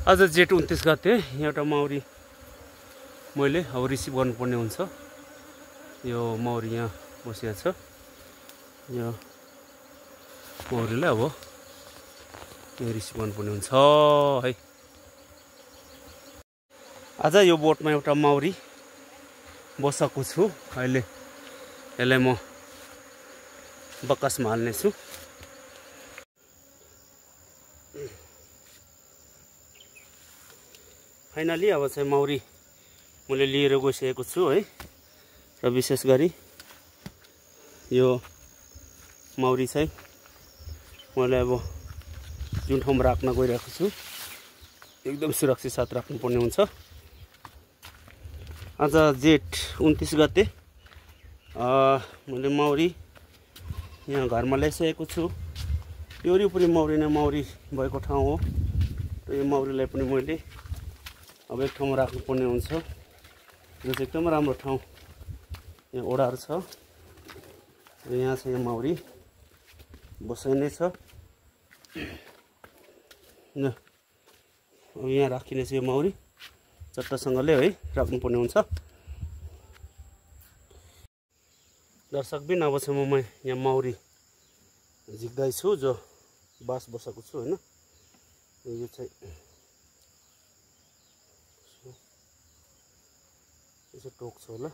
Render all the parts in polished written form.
आज जेठ 29 गते एउटा माउरी मैले अब रिसिभ गर्नुपर्ने हुन्छ। यो माउरी यहाँ बसिया छ। यो माउरीलाई अब यो रिसिभ गर्नुपर्ने हुन्छ है। आज यो बोटमा एउटा माउरी बसेको छु। अहिले यसलाई म बक्कासमा हाल्ने छु। फाइनली अब चाहिँ माउरी मैले लिएर गइसकेको छु है। र विशेष गरी यो माउरी चाहिँ मैले अब जुन ठाउँमा राख्न गइरहेको छु एकदम सुरक्षित साथ राख्नुपर्ने हुन्छ। आज जेठ 29 गते मैले माउरी यहाँ घरमा ल्याइसकेको छु। यो वरिपरि माउरी नै माउरी भएको ठाउँ हो। र यो माउरीलाई पनि मैले अब एक ठाउँमा राख्नुपर्ने हुन्छ। यो चाहिँ एकदम राम्रो ठाउँ, यहाँ ओडाहरू छ। र यहाँ चाहिँ यो माउरी बसाइने छ। अब यहाँ राखिने छ यो माउरी चट्टसँगले है राख्नुपर्ने हुन्छ। दर्शकबिन अब चाहिँ म यहाँ माउरी झिक्दैछु जो बास बसेको छु हैन। यो चाहिँ यसो टोक्छ होला।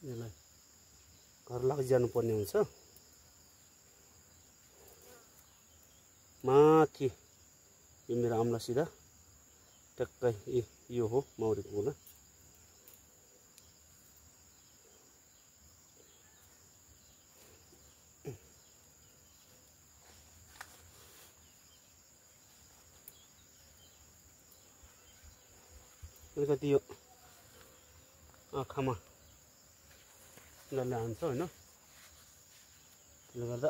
यसलाई घर लगिजानु पर्ने हुन्छ। माथि यो मेरो आम्ला सिधा टक्कै यो हो माउरीको होला। अलिकति यो आँखामा डल्ले हान्छ होइन। त्यसले गर्दा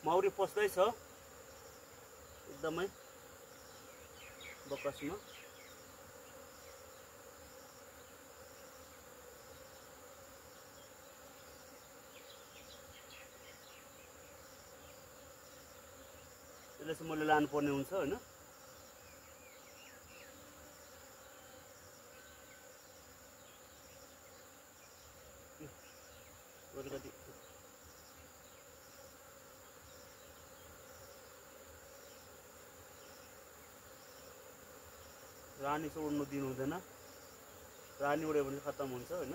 माउरी पस्दैछ एकदमै बकसमा। यसलाई चाहिँ मैले लानुपर्ने हुन्छ होइन। अलिकति रानी चाहिँ उड्नु दिनु हुँदैन। रानी उड्यो भने खत्तम हुन्छ होइन।